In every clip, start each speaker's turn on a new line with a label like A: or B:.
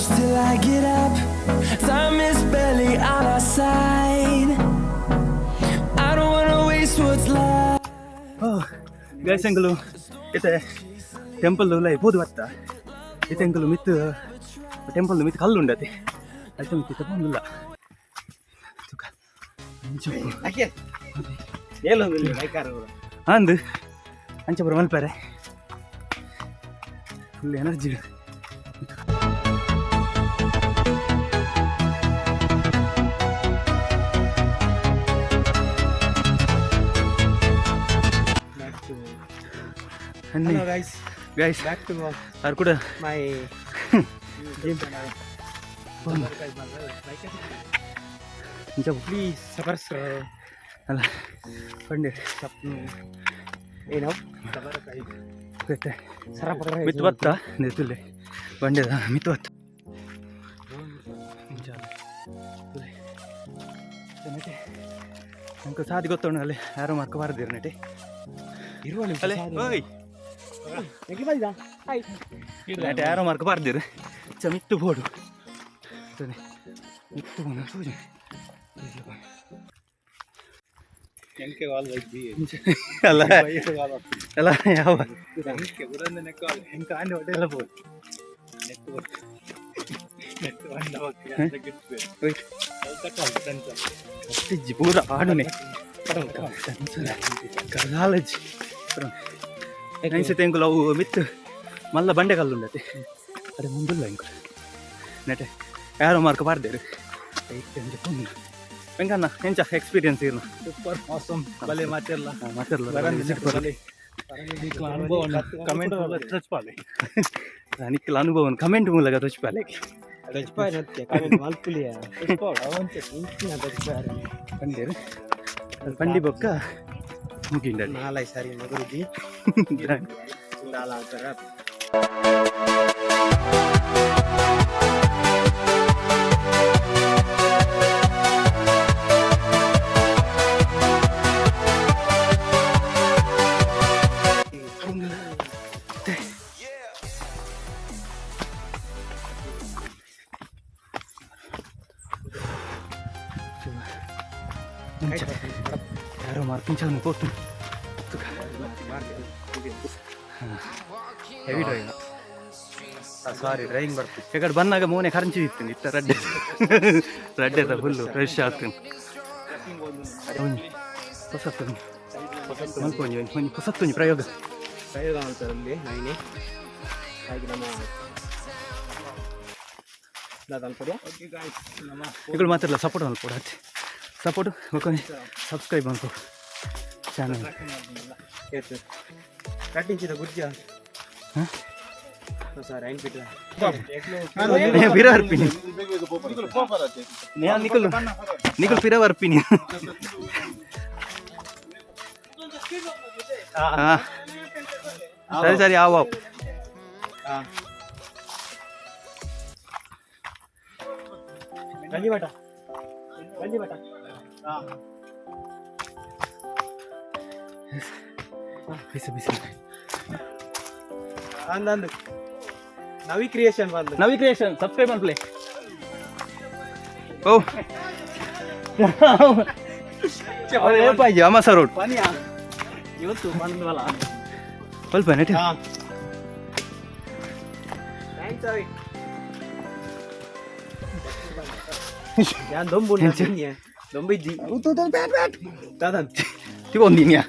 A: Close till I get up. Time is barely on our side. I don't wanna waste what's left.
B: Guys, ಎಂಕುಲು ಇತ್ತೆ temple ಉಲಾಯಿ ಪೋದು ಬತ್ತ. ಇತ್ತೆ ಎಂಕುಲು ಮಿತ್ತು ಟೆಂಪಲ್ ಮಿತ್ತು ಕಲ್ಲು ಉಂಡತಿ, ಐತ ಮಿತ್ತು ಇತ್ತೆ ಪೋಂದುಲ್ಲ. ತುಕ ಅಂಚ ಅಂದು ಅಂಚ ಪೂರ ಮಲ್ಪಾರೆ. Full energy.
C: Hello guys.
B: Guys.
C: Back to
B: are ಕೂಡ
C: my gym.
B: ಇಂಚ.
C: ಪ್ಲೀಸ್ ಸಬರ್ಸ್.
B: ಅಲ್ಲ ಪಂಡೆ.
C: ಏನೋ
B: ಮಿತ್ತು ಬತ್ತ ನೆತ್ತುಲ್ಲೆ ಬಂಡೆದ ಮಿತ್ತು ಬತ್ತ. ಇಂಚ ತುಲೆ. ನೆಟೆ ಅಂಕ ಸಾದಿ ಗೊತ್ತುಂಡು. ಅಲ್ಲಿ ಯಾರೋ ಮಾರ್ಕ ಬಾರದಿರು ನೆಟೆ. ಅಲ್ಲೇ ಓಯ್, ನೆಟೆ ಯಾರೋ ಮಾರ್ಕ ಬಾರದಿರು. ಚ ಮಿತ್ತು ಬೋಡು ತುಲೆ. ಮಿತ್ತು ಬೋನ ತೋಜು. ಅಲ್ಲ ಅಲ್ಲ, ಯಾವ ಓಯ್. ಅತ್ತಿಜ್ಜಿ ಪೂರ ಆಡುನೆ ಕಲಾಲಜ್ಜಿ ನೈಸತೆ. ಎಂಕುಲು ಅವು ಮಿತ್ತು ಮಲ್ಲ ಬಂಡೆ ಕಲ್ಲು ಉಂಡತೆ, ಅರೆ ಮುಂದುಲ್ಲ. ಎಂಕುಲು ನೆಟೆ ಯಾರೋ ಮಾರ್ಕ ಬಾರ್ದೇರು. ಇತ್ತೆ ಅಂಚ ಪೋಂಡು. ವೆಂಕಣ್ಣ, ಎಂಚ ಎಕ್ಸ್ಪೀರಿಯನ್ಸ್ ಇರ್ನ?
C: ಸೂಪರ್ ಆಸಮ್, ಬಲೆ ಮಾತೆಲ್ಲ.
B: ಮಾತಾಡಲ್ಲ.
C: ಅನುಭವ ಕಮೆಂಟ್.
B: ನಿಕ್ಕಲ ಅನುಭವ ಕಮೆಂಟ್ ಮೂಲಕ ತೋಚಿಪಾಲೆ. ಪಂಡೇರು ಅದು ಪಂಡಿ ಬೊಕ್ಕ ಮುಗಿಂಡಲ್ಲಿ.
C: ನಾಲೈ ಸಾರಿ ಮಗುರುಜಿ ದಾಲ ಆತರ.
B: ಯಾರೋ ಮಾರ್ಕಿಂಚ ಪೋತು. ಹೆವಿ ಡ್ರೈವಿಂಗ್, ಸಾರಿ ಡ್ರೈವಿಂಗ್ ಬರ್ತು. ಈ ಕಡೆ ಬಂದಾಗ ಮೋನೆ ಖರ್ಚು ಇತ್ತು. ಇತ್ತ ರಡ್ಡೆ ರಡ್ಡೆ ಫುಲ್ಲು ಫ್ರೆಶ್ ಆಗ್ತೀನಿ. ಒಂಜಿ ಹೊಸತ್ತೊಂಜಿ ಮಲ್ಪೊಂಜಿ ಒಂಜಿ ಒಂಜಿ ಹೊಸತ್ತೊಂಜಿ ಪ್ರಯೋಗ.
C: ಪ್ರಯೋಗ ಮಾಡ್ತಾರಲ್ಲಿ ನೈನೆ ಹಾಗೆ ನಮ್ಮ ದಾದ.
B: ಇಗಳು ಮಾತ್ರ ಸಪೋರ್ಟ್ ಮಲ್ಪೊಡು ಅತ್ತೆ. ಸಪೋರ್ಟ್ ಬೊಕ್ಕ ಸಬ್ಸ್ಕ್ರೈಬ್ ಮಲ್ಪೊಡು ಚಾನಲ್.
C: ಕಟ್ಟಿಂಚಿದ ಗುಜ್ಜ.
B: ಹ?
C: ಸರ್ ಐನ್ ಬಿಟ್ಟ.
B: ಪಿರ ಬರ್ಪಿನಿ ನಿಕುಲ್, ನಿಕುಲ್ ಪಿರ ಬರ್ಪಿನಿ. ಹಾ, ಸರಿ ಸರಿ, ಆವು ಆವು.
C: ರಂಜಿ ಬೇಟ, ರಂಜಿ ಬೇಟ.
B: ಬಿಸಿ ಬಿಸಿ.
C: ಅಂದ ಅಂದು ನವಿ ಕ್ರಿಯೇಷನ್ ಬಂದು.
B: ನವಿ ಕ್ರಿಯೇಷನ್ ಸಬ್ಸ್ಕ್ರೈಬ್ ಮಲ್ಪಲೆ. ಓ ಏಪಾಯ್ಜಿ ಅಮಸ ರೋಡ್.
C: ಪನಿಯಾ ಇವತ್ತು ಬಂದ್ವಲ್ಲ.
B: ಸ್ವಲ್ಪ ನೆಟ್.
C: Thanks ಅವಿ. ಯಾನ್ ದೊಂಬು ದೊಂಬು ಇಜ್ಜಿ ದಾದನ್.
B: ತಿಗೊಂದಿನ್ಯಾ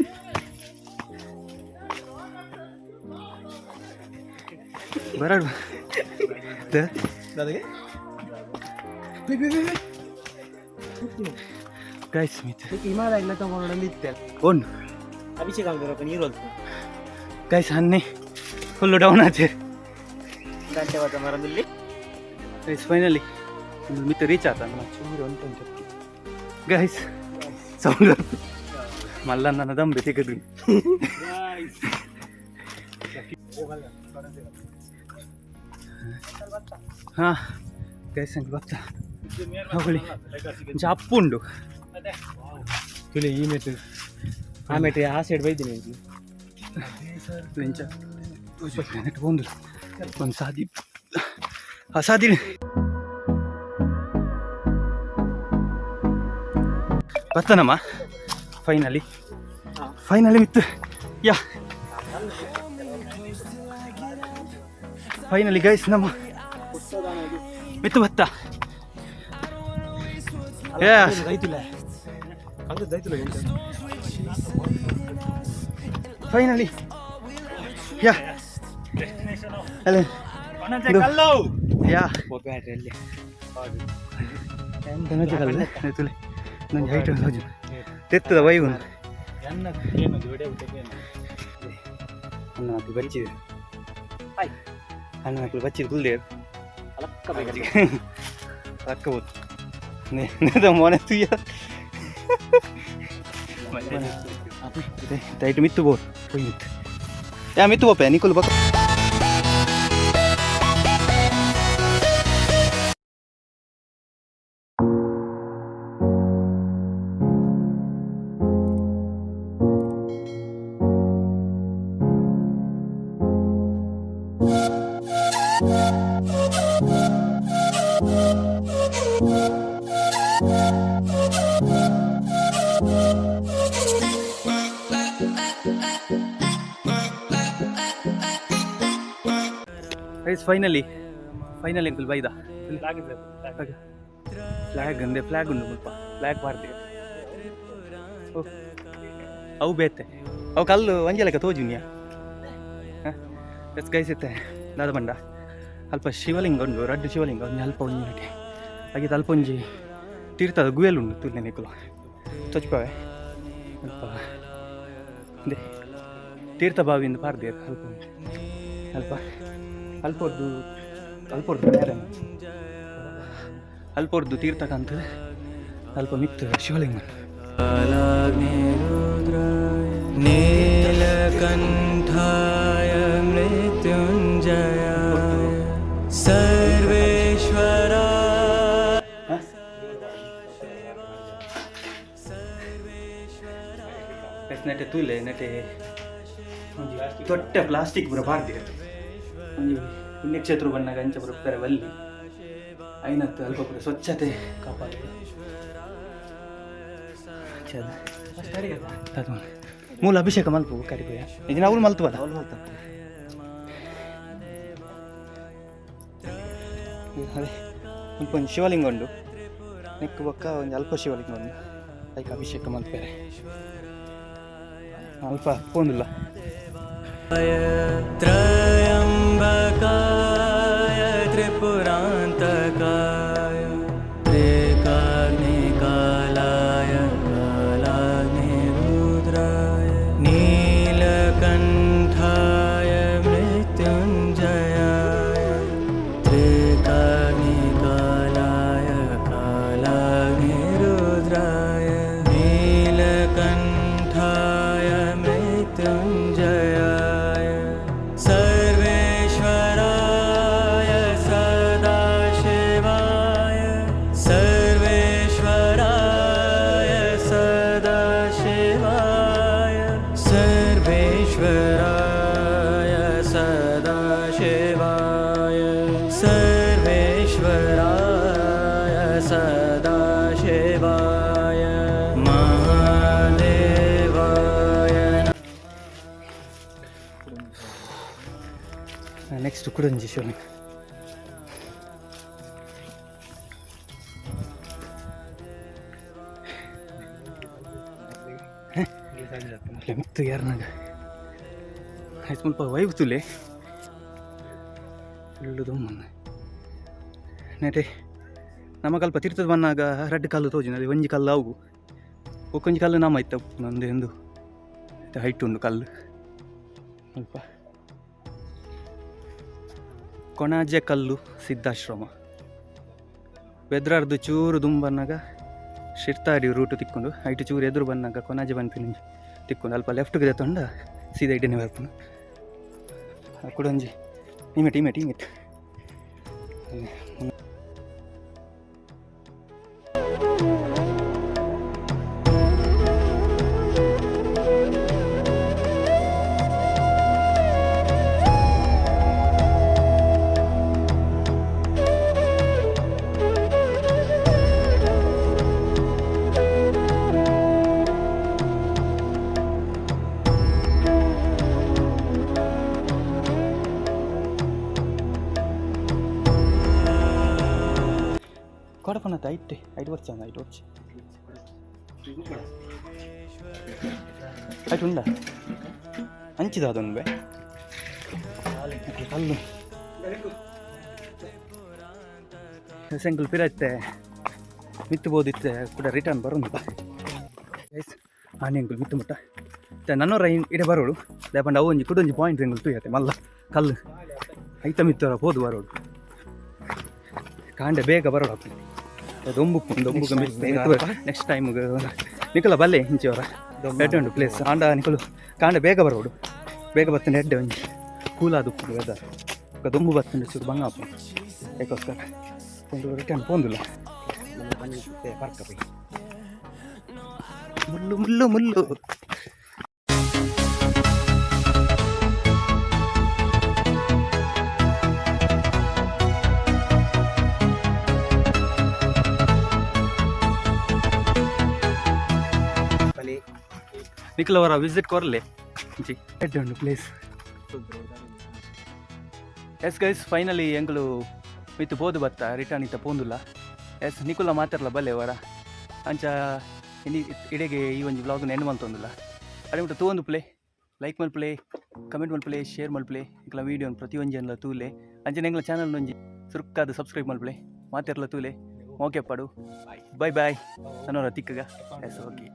B: ಬರಡ್.
C: ದಾದಗೆ.
B: ಗೈಸ್ ಮಿತ್.
C: ಹಿಮಾಲಯ ಇಲ್ಲ ತಗೊಂಡು ಇತ್ತೆ.
B: ಒಂದು
C: ಅಭಿಷೇಕ ಆಗ್ಬೇಕು ನೀರು ಹೊಲ್ತು.
B: ಗೈಸ್, ಅನ್ನೆ ಫುಲ್ಲು ಡೌನ್ ಆಚೆ.
C: ಗಂಟೆ ಬತ್ತ ಮರದಲ್ಲಿ.
B: ಗೈಸ್, ಫೈನಲಿ ಮಿತ್ ರೀಚ್ ಆತ. ಚೂರು ಅಂತ ಗೈಸ್ ಸೌಂಡ್ ಮಲ್ಲನ್ನ ದಂಬೆ ತೆಗೆದು. ಹಾಂ ಗೈಸ್, ಹಂಗೆ ಬತ್ತ ಹೋಗಲಿ. ಅಪ್ಪು ಉಂಡು.
C: ತುಳಿ ಈ ಮೆಟ್ಟು ಆ ಮೆಟ್ಟು ಆ ಸೈಡ್ ಬೈತೀನಿ.
B: ಇಂಚ ಒಂದು ಸಾದಿ. ಅಸಾದಿ ಬತ್ತನಮ್ಮ. ಫೈನಲಿ ಫೈನಲಿ ಮಿತ್ತು. ಯಾ, ಫೈನಲಿ ಗೈಸ್, ನಮ್ಮ ಮಿತ್ತು ಬತ್ತ. ಯಾ. ಫೈನಲಿ. ಯಾ, ಅಲ್ಲ ಯಾ, ತುಲೆ ನಂಗೆ ಹೈಟ್ ಹೋಜು ತೆತ್ತದ ವೈ ಒಂದು ಅಣ್ಣ ಮಕ್ಕಳು ಬಚ್ಚಿದೆ, ಅಣ್ಣ ಮಕ್ಕಳು ಬಚ್ಚಿದ ಕುಲ್ದೇರು ಅಕ್ಕಬೋದು ಮೋನೆ ತುಯ್ಯ. Tight ಮಿತ್ತು bore ಪೊಯ್ ಮಿತ್ತು. ಯಾ, ಮಿತ್ತು ಬೋಪೆ ನಿಕುಲ್ ಬಕ. ಗೈಸ್, ಫೈನಲಿ ಫೈನಲಿ ಅಂಕಲ್ ಬೈದ. ಫ್ಲಾಗ್ ಅಂದೆ, ಫ್ಲಾಗ್ ಉಂಡು ಮುಲ್ಪ, ಫ್ಲಾಗ್ ಪಾಡ್ದೆ. ಓ, ಅವು ಬೇತೆ ಅವು ಕಲ್ಲು ಒಂಜಿ ಲೆಕ್ಕ ತೋಜುನಿಯ. ಎಸ್ ಗೈಸ್, ಇತ್ತೆ ದಾದ ಬಂಡ ಅಲ್ಪ ಶಿವಲಿಂಗ ಉಂಡು, ರಡ್ಡು ಶಿವಲಿಂಗ, ಒಂಜಿ ಅಲ್ಪ ಒಂಜಿ ನಟಿ ಹಾಗೆ ಅಲ್ಪ ಒಂಜಿ ತೀರ್ಥದ ಗುವೆಲ್ ಉಂಡು. ತುಲ್ಲೆ ನಿಕುಲು ತೊಚ್ಪವೆ ಅಲ್ಪ. ಅದೇ ತೀರ್ಥ ಬಾವಿಯಿಂದ ಪಾರ್ದೇರು. ಅಲ್ಪ ಉಂಟು, ಅಲ್ಪ ಅಲ್ಪೊರ್ದು ಅಲ್ಪೊರ್ದು ಬೇರೆ ಅಲ್ಪೊರ್ದು ತೀರ್ಥ ಕಾಣ್ತದೆ. ಅಲ್ಪ ಮಿತ್ತು ಶಿವಲಿಂಗ.
A: नीलकण्ठाय मृत्युञ्जयाय सर्वेश्वराय.
B: ನೆಟೆ ತೂಲೆ, ನೆಟೆ ಒಂಜಿ ದೊಡ್ಡ ಪ್ಲಾಸ್ಟಿಕ್ ಪೂರ ಪಾಡ್ದಿರ. ಒಂಜಿ ಪುಣ್ಯಕ್ಷೇತ್ರ ಬಣ್ಣಗ ಅಂಚ ಪೂರ ಉಪ್ಪೆರೆ ಬಲ್ಲಿ. ಐನತ್ತು ಅಲ್ಪ ಪೂರ ಸ್ವಚ್ಛತೆ ಕಾಪಾಡಿ. ಮೂಲ ಅಭಿಷೇಕ ಮಲ್ಪು ಕರಿಪೋಯ ಇದಿನ ಅವ್ರು ಮಲ್ತುವಲ್ಲ. ಅದೇ ಮುಲ್ಪ ಒಂಜಿ ಶಿವಲಿಂಗ ಉಂಡು. ನೆಕ್ಕು ಬೊಕ್ಕ ಒಂಜಿ ಅಲ್ಪ ಶಿವಲಿಂಗ ಉಂಡು. ಐಕ್ ಅಭಿಷೇಕ ಮಲ್ಪೆರೆ ಅಲ್ಪ ಪೋಂದುಲ್ಲ.
A: त्र्यम्बकाय त्रिपुरान्तकाय त्रिकाग्निकालाय कालाग्निरुद्राय नीलकण्ठाय मृत्युञ्जयाय त्रिकाग्निकालाय कालाग्निरुद्राय नीलकण्ठाय मृत्युञ्जयाय सर्वेश्वराय सदाशिवाय सर्वेश्वराय सदाशिवाय सर्वेश्वराय सदाशिवाय सर्वेश्वराय सदाशिवाय महादेवाय.
B: ನೆಕ್ಸ್ಟ್ ಕುಡಂಜಿ ಶಿವಲಿಂಗ. ಮಿತ್ತು ಯಾರನಾಗ ಆಯ್ತು. ಮುಲ್ಪ ವೈಬ್ ತುಲೆ, ಫುಲ್ಲು ದೊಮ್ಮನ್ನ. ನೆಟೆ ನಮಗಲ್ಪ ತೀರ್ಥದ ಬನ್ನಾಗ ರಡ್ಡು ಕಲ್ಲು ತೋಜಿನ. ಅಲ್ಲಿ ಒಂಜಿ ಕಲ್ಲು ಅವು, ಬೊಕ್ಕೊಂಜಿ ಕಲ್ಲು ನಮ್ಮ ಇತ್ತ ನಂದು ಎಂದು ಹೈಟ್ ಉಂಡು ಕಲ್ಲು. ಅಲ್ಪ ಕೊಣಾಜೆ ಕಲ್ಲು ಸಿದ್ಧಾಶ್ರಮ. ಬೆದ್ರಾರ್ದು ಚೂರು ದುಂಬನ್ನಾಗ ಶಿರ್ತಾಡಿ ರೂಟು ತಿಕ್ಕೊಂಡು, ಐಟು ಚೂರು ಎದುರು ಬನ್ನಾಗ ಕೊನಾಜೆ ಪನ್ಪಿನ ತಿಕ್ಕೊಂಡು, ಅಲ್ಪ ಲೆಫ್ಟ್ಗೆ ದೆತ್ತೊಂಡ ಸೀದಾ ಇಡ್ಡನೆ ಬರ್ಪುನು. ಕುಡೊಂಜಿ ಇಮೆಟ್ ಇಮೆಟ್ ಇಮೆಟ್. ಕೊಡಪನತ್ತ ಐಟ್ ಐಟ್ ವರ್ಷ, ಐಟ್ ವರ್ಷ ಐಟ್ ಉಂಡ ಅಂಚಿದ ಅದೊಂದು ಬೇ ಕಲ್ಲು ಸೆಂಕಲ್ ಪಿರತ್ತೆ ಮಿತ್ತು ಬೋದಿತ್ತೆ ಕೂಡ ರಿಟರ್ನ್ ಬರೋದು. ಗೈಸ್, ಆನೆ ಅಂಕುಲ್ ಮಿತ್ತು ಮುಟ್ಟ ನನ್ನೋರ ಇಡೆ ಬರೋಡು. ದಾಪಂಡ ಅವು ಒಂಜಿ ಕುಡೊಂಜಿ ಪಾಯಿಂಟ್ ಎಂಕುಲು ತೂಯತೆ. ಮಲ್ಲ ಕಲ್ಲು ಐತ ಮಿತ್ತೋರ ಪೋದು ಬರೋಡು. ಕಾಂಡೆ ಬೇಗ ಬರೋಡು. ಅಪ್ಪು ದೊಂಬು ದೊಂಬು. ನೆಕ್ಸ್ಟ್ ಟೈಮ್ ನಿಕಲ ಬಲ್ಲೆ ಇಂಚಿವರ ಎಡ್ಡೆ ಉಂಡು ಪ್ಲೇಸ್. ಆಂಡ ನಿಕಲು ಕಾಂಡೆ ಬೇಗ ಬರೋಡು. ಬೇಗ ಬತ್ತಂಡೆ ಎಡ್ಡೆ, ಒಂಜಿ ಕೂಲ್ ಆದುಪ್ಪುಂಡು ವೆದರ್. ಬೊಕ್ಕ ದೊಂಬು ಬತ್ತಂಡೆ ಚೂರು ಬಂಗ ಆಪುಂಡು. ಅದಕ್ಕೋಸ್ಕರ ಒಂದು ರಿಟರ್ನ್ ಪೋಂದಿಲ್ಲ.
C: ಪರ್ಕ.
B: ಮುಳ್ಳು ಮುಳ್ಳು ಮುಳ್ಳು.
C: ಬಲಿ.
B: ನಿಖಿಲ್ ವಿಸಿಟ್ ಕೊರ್ಲೆ ಇಂಚಿ, ಎಡ್ಡೆ ಉಂಡು ಪ್ಲೇಸ್. ಎಸ್ ಗೈಸ್, ಫೈನಲಿ ಎಂಕುಲು ಮಿತ್ತು ಪೋದು ಬತ್ತ, ರಿಟರ್ನ್ ಇತ್ತ ಪೋಂದುಲ್ಲ. ಎಸ್, ನಿಕುಲ ಮಾತಾಡ್ಲ ಬಲ್ಲೆ ವರ. ಅಂಚ ಇನಿ ಇಡೆಗೆ ಈ ಒಂಜಿ ವ್ಲಾಗ್ ಎಂಡ್ ಮಲ್ತೊಂದುಲ್ಲ. ಅಡೆ ಮುಟ್ಟ ತೂವೊಂದು ಪ್ಲೇ, ಲೈಕ್ ಮಲ್ಪುಲೆ, ಕಮೆಂಟ್ ಮಲ್ಪುಲೆ, ಶೇರ್ ಮಲ್ಪುಲೆ. ನಿಕಲ ವೀಡಿಯೋ ಪ್ರತಿಯೊಂಜಿ ಎಲ್ಲ ತೂಲೆ. ಅಂಚನೆ ಎಂಗ್ಲ ಚಾನಲ್ ಒಂಜಿ ಸುರುಕ್ಕಾದ್ ಸಬ್ಸ್ಕ್ರೈಬ್ ಮಲ್ಪುಲೆ. ಮಾತೆರ್ಲ ತೂಲೆ, ಓಕೆ ಪಡು. ಬಾಯ್ ಬಾಯ್, ನನೊರ ತಿಕ್ಕಗ. S, okay.